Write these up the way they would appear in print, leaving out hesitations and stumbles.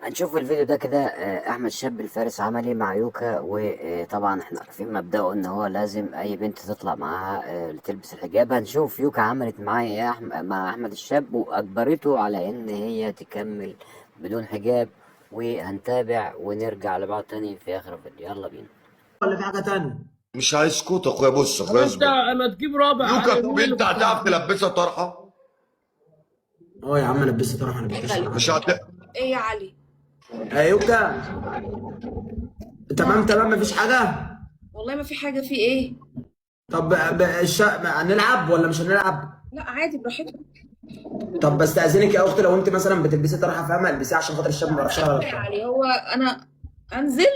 هنشوف الفيديو ده كده. احمد شاب الفارس عمل ايه مع يوكا؟ وطبعا احنا عارفين مبدأه ان هو لازم اي بنت تطلع معاها تلبس الحجاب. هنشوف يوكا عملت معاه ايه مع احمد الشاب، واجبرته على ان هي تكمل بدون حجاب. وهنتابع ونرجع لبعض تاني في اخر الفيديو. يلا بينا. ولا في حاجة تانية؟ مش هيسكت اخويا. بص طب اخويا انت اصبر. ما تجيب رابع يوكا، علي، طب مين اللي انت كنت هتعرف هتجيبه؟ تلبسها طرحه؟ اه يا عم لبست طرحه، انا بلبسها طرحه. مش هت... ايه يا علي؟ يا يوكا تمام تمام، مفيش حاجة. والله ما في حاجة. في ايه؟ طب هنلعب ولا مش هنلعب؟ لا عادي براحتك. طب بستأذنك يا اختي، لو انت مثلا بتلبسي طرحه فاهمه البسيها عشان خاطر الشاب ما يعرفش يا علي هو انا انزل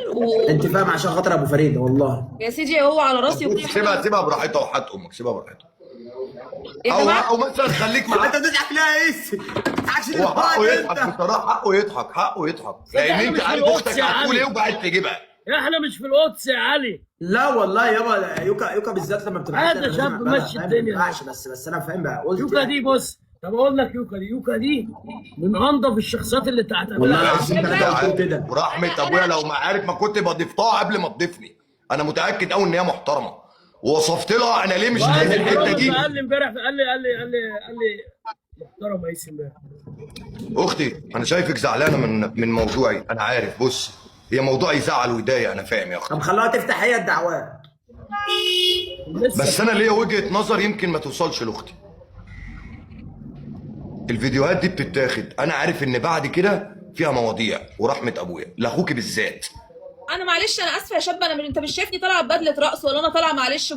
انت فاهمه، عشان خاطر ابو فريد والله. يا سيدي هو على راسي وكل سيبها حاجة. سيبها براحتها وحات امك، سيبها براحتها. يا او جماعة او مثلا خليك معاه. انت بتضحك ليه يا ايسي؟ ما بتضحكش ليه هو حقه دلوقتي يضحك انت؟ بصراحه، حقه يضحك، حقه يضحك، لان احنا انت مش في عارف القدس اختك يا هتقول علي. ايه وبعد تجيبها. احنا مش في القدس يا علي. لا والله يابا، يوكا يوكا بالذات لما بتبعت هذا لي أنا لازم شاب أقبلها، مشي فاهم؟ الدنيا. ما ينفعش، بس انا فاهم بقى، قلت يوكا يعني. دي بص، طب اقول لك يوكا دي، يوكا دي من انضف الشخصيات اللي انت والله هتقابلها. العظيم ثلاثة قلت كده. ورحمة ابويا لو ما عارف ما كنت بضيفتها قبل ما تضيفني. انا متاكد قوي ان هي محترمه، ووصفت لها انا ليه مش وقال عايز لي الحتة دي. قال لي امبارح، قال لي محترم يا ايسي امبارح. اختي انا شايفك زعلانة من موضوعي، انا عارف. بص هي موضوع يزعل ويضايق، انا فاهم يا اختي. طب خلوها تفتح هي الدعوات. لسه بس انا ليا وجهه نظر يمكن ما توصلش لاختي. الفيديوهات دي بتتاخد، انا عارف ان بعد كده فيها مواضيع، ورحمة ابويا لاخوكي بالذات. انا معلش، انا اسفه يا شاب، انا انت مش شايفني طالعه ببدله رقص، ولا انا طالعه معلش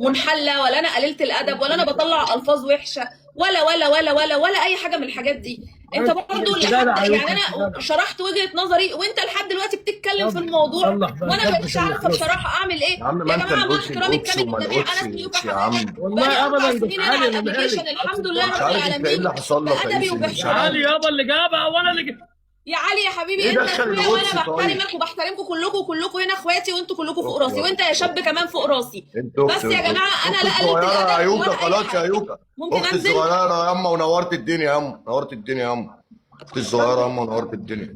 منحله، ولا انا قليله الادب، ولا انا بطلع الفاظ وحشة، ولا ولا ولا ولا ولا اي حاجة من الحاجات دي. انت برضو انت جدع لحد يا يعني يوكا، انا جدع. شرحت وجهه نظري، وانت لحد دلوقتي بتتكلم في طب الموضوع، صلح بقى، وانا ظبط مش عارفه الميكروفون. بصراحة اعمل ايه. يا عم ما يا انت جماعة اللي مع قلت احترامي القدس الكامل وما للجميع، انا القدس اسمي يوكا يا عم. حمادة، والله بقالي 4 ابدا سنين مش انا علي، على انا مالي. ال application، الحمد لله مش رب عارف انت ايه العالمين، اللي حصل لك يا بادبي يوسف، مش وباحترامي. عارف. علي يابا اللي جابها وانا اللي يا علي يا حبيبي ايه انت دخل اخويا وانا القدس طيب؟ بحترمك وبحترمكم كلكم، وكلكم هنا اخواتي، وانتوا كلكم فوق راسي، وانت يا شاب كمان فوق راسي. انت اختي بس يا جماعة انا لا اختي قلت الصغيرة يا الادب يوكا، ولا اي خلاص يا حاجة. يوكا. ممكن اختي انزل؟ الصغيرة يا يما ونورت الدنيا يا يما، نورت الدنيا يا يما. اختي الصغيرة يا يما ونورت الدنيا.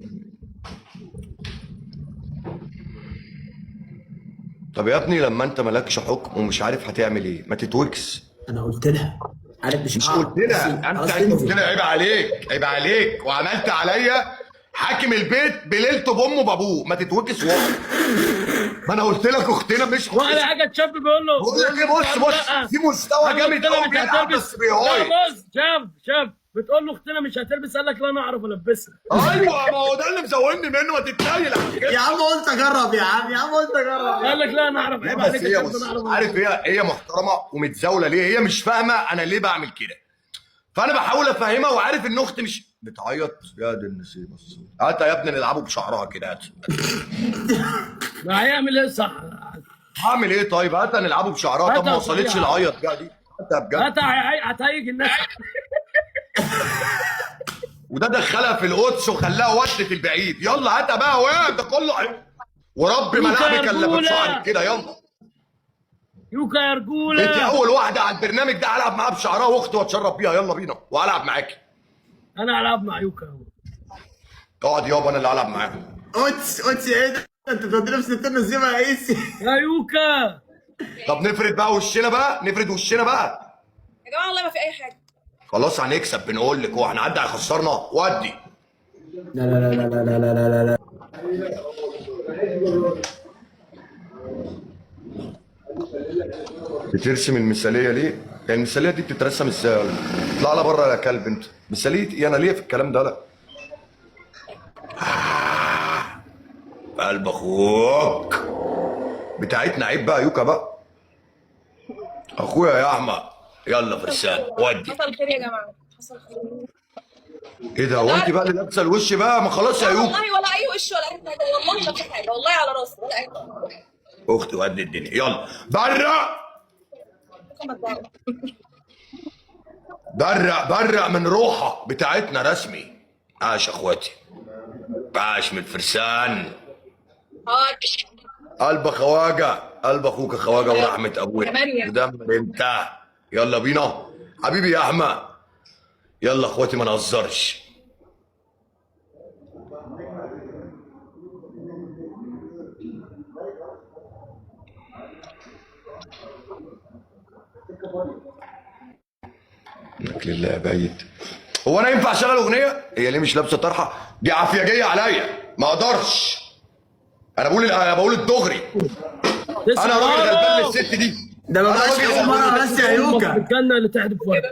طب يا ابني لما انت مالكش حكم ومش عارف هتعمل ايه، ما تتوكس. انا قلت لها، قالت مش مش هعرف. قلت لها انت خلاص انت قلت تنزل. لها عيب عليك، عيب عليك، وعملت عليا حاكم البيت بليلته بامه بابوه، ما تتوكس والله. ما انا قلت لك اختنا مش ولا حاجة. الشاب بيقول له، بقول لك ايه، بص بص في مستوى جامد اختنا قوي مش بيلعب هتلبس. بس بيهاي. لا بص، شاب بتقول له اختنا مش هتلبس، قال لك لا انا اعرف البسها. ايوه ما هو ده اللي مزودني منه، ما تتنيل على كده. يا عم قلت اجرب، يا عم، يا عم قلت اجرب. قال لك لا انا اعرف، عيب بس عليك يا هي شاب، بص انا اعرف. عارف هي محترمه ومتزاوله ليه، هي مش فاهمه انا ليه بعمل كده، فانا بحاول افهمها، وعارف ان اختي مش بتعيط. يا دي النسيبه، هات يا ابني نلعبه بشعرها كده، هات. ما هيعمل ايه صح؟ هعمل ايه طيب؟ هات نلعبه بشعرها. طب ما هاتها وصلتش صحيحة. العيط بقى دي، هاتها بجد. هات هتهيج الناس. وده دخلها في القدس وخلاها ودت البعيد. يلا هاتها بقى، وين ده كله؟ ورب ما يوكا لعبك الا رجولة. بشعرك كده. يلا يوكا يا انت رجوله. اول واحدة على البرنامج ده هلعب معاها بشعرها واختي واتشرب بيها. يلا بينا وهلعب معاكي. انا هلعب مع يوكا. اقعد يابا، انا اللي هلعب معاك. قدس قدس ايه ده؟ انت بتودينا في 60 نسيبه يا ايسي. يا يوكا طب نفرد بقى وشنا بقى، نفرد وشنا بقى. يا جماعة والله ما في اي حاجة. خلاص هنكسب، بنقول لك هو هنعدي هيخسرنا. ودي لا لا لا لا لا لا لا لا لا. بترسم المثالية ليه؟ يعني المثالية دي بتترسم ازاي يا ولد؟ اطلع لها بره يا كلب انت. مثاليه ايه؟ انا ليه في الكلام ده؟ لا قلب اخوك بتاعتنا، عيب بقى يوكا بقى. اخويا يا احمد، يلا فرسان ودي. حصل خير يا جماعة، حصل خير. ايه ده؟ هو انت بقى اللي لابسه الوش بقى؟ ما خلاص يا لا يوكا. والله ولا اي وش ولا اي حاجة، والله ما في حاجة، والله على راسي ولا اي حاجة. اختي وقد الدنيا. يلا برق برق برق من روحك بتاعتنا رسمي. عاش اخواتي، عاش من الفرسان. حاضر. قلب خواجه، قلب اخوك خواجه ورحمة ابويا يا مريم. ودم انت. يلا بينا حبيبي يا احمد. يلا اخواتي ما نهزرش. لك لله بعيد. هو انا ينفع اشغل اغنية؟ هي ليه مش لابسه طرحه؟ دي عافيجيه عليا، ما اقدرش. انا بقول الدغري، انا راجل غلبان للست دي. ده ما انا بقاش راجل حقوق غلبان. مرة بس يا امك في يوكا، الجنة اللي تحدف ورده.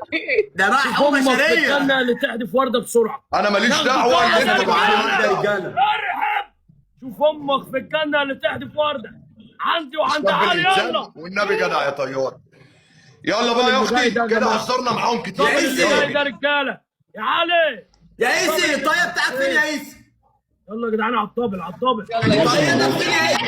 ده بقى حقوق امك في بشرية. الجنة اللي تحدف ورده بسرعة. انا ماليش دعوه ان انتوا معانا يا رجاله. ارحب، شوف امك في الجنة اللي تحدف ورده عندي وعند طب علي. الإنسان يلا والنبي جدع يا طيار. يلا بقى يا اختي، ده يا كده جماعة. هزرنا معاهم كتير. يا عيسى. يلا يا بينا. رجاله يا علي. يا عيسي الطاقية بتاعك فين يا عيسي؟ يلا يا جدعان على الطابل، على الطابل. يلا يلا. طاقيتك فين يا عيسي؟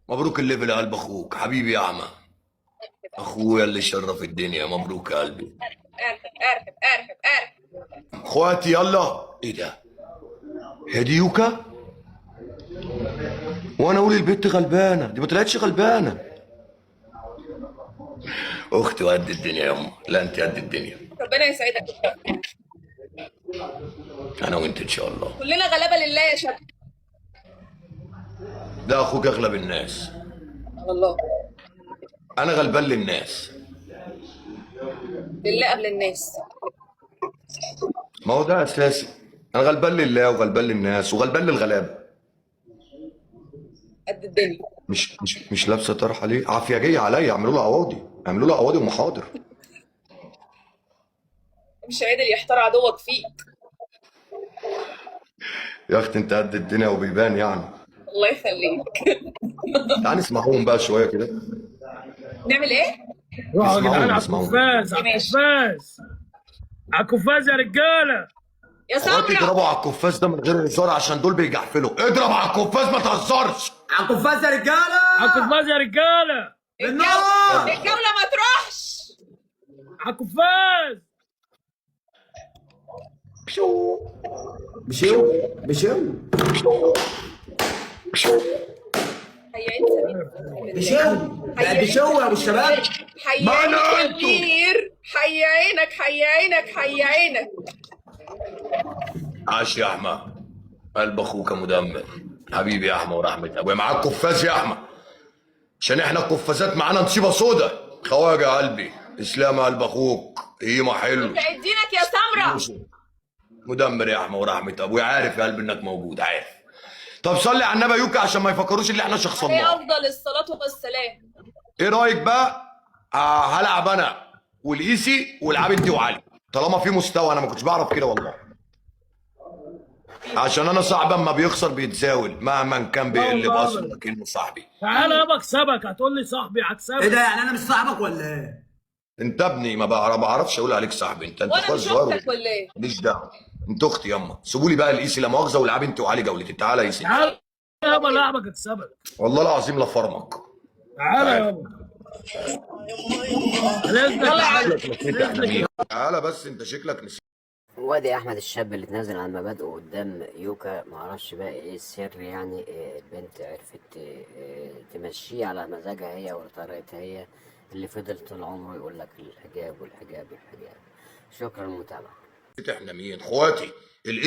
مبروك ال level يا قلب اخوك حبيبي يا اعمى، اخويا اللي شرف الدنيا. مبروك يا قلبي. ارحب ارحب ارحب ارحب. اخواتي يلا. ايه ده؟ هي دي يوكا؟ وانا اقول البت غلبانه، دي ما طلعتش غلبانه. اختي وقد الدنيا يا لا انت قد الدنيا. ربنا يسعدك. انا وانت ان شاء الله. كلنا غلابة لله يا شباب. ده اخوك اغلب الناس. والله انا غلبان للناس. لله قبل الناس. ما هو ده اساسي. انا غلبان لله وغلبان للناس وغلبان للغلابه. قد الدنيا. مش لابسه طرحه ليه؟ عافيجيه عليا، اعملوا لها قواضي، اعملوا لها قواضي ومحاضر. مش عادل يحتار عدوك فيك. يا اختي انت قد الدنيا وبيبان يعني. الله يخليك. تعالى نسمعهم بقى شوية كده. نعمل ايه؟ روحوا يا اسمعوهم، جدعان على اسمعوهم. القفاز، على ماشي. القفاز، على القفاز يا رجاله. يا اخواتي سمرة اضربوا على القفاز ده من غير هزار عشان دول بيجحفلوا. اضرب على القفاز ما تهزرش. على القفاز يا رجاله. على القفاز يا رجاله. بالنار. الجولة ما تروحش. على القفاز. بشو بشو حي عين سمير. بشو بقى بشو يا ابو الشباب. حي ما عينك أنا يا أنتو. سمير، حي عينك حي عينك حي عينك. عاش يا احمد، قلب اخوك مدمر حبيبي يا احمد ورحمة ابويا. معاك قفاز يا احمد عشان احنا القفازات معانا نصيبه سودا. خواجه يا قلبي، اسلام يا قلب اخوك، قيمة حلو ادينك يا سمرة. مدمر يا احمد ورحمة ابويا. عارف يا قلبي انك موجود، عارف. طب صلي على النبي يا يوكا عشان ما يفكروش اللي احنا عليه شخصناه. افضل الصلاة والسلام. ايه رايك بقى؟ هلعب انا والايسي والعب انت وعلي طالما في مستوى. انا ما كنتش بعرف كده والله، عشان انا صاحبي اما بيخسر بيتزاول مهما كان بيقلب والله اصلا كلمة صاحبي. تعالى يابا اكسبك، هتقول لي صاحبي هكسبك. ايه ده يعني انا مش صاحبك ولا ايه؟ انت ابني، ما بعرفش اقول عليك صاحبي. انت وانا اخويا مش الصغير. اختك ولا ايه؟ ماليش دعوه، انت اختي ياما. سيبوا لي بقى الايسي لا مؤاخذة والعب انت وعلي جولتي. تعالى يا ايسي. تعالى يابا لعبك اكسبك. والله العظيم لا فرمك. تعالى يابا. يلا يا علي. تعالى بس انت شكلك نسيت. وادي احمد الشاب اللي اتنازل عن مبادئه قدام يوكا، معرفش بقى ايه السر يعني. البنت عرفت تمشيه على مزاجها هي وطريقتها هي، اللي فضل طول عمره يقول لك الحجاب والحجاب والحجاب. شكرا للمتابعة. احنا مين اخواتي؟ الايسي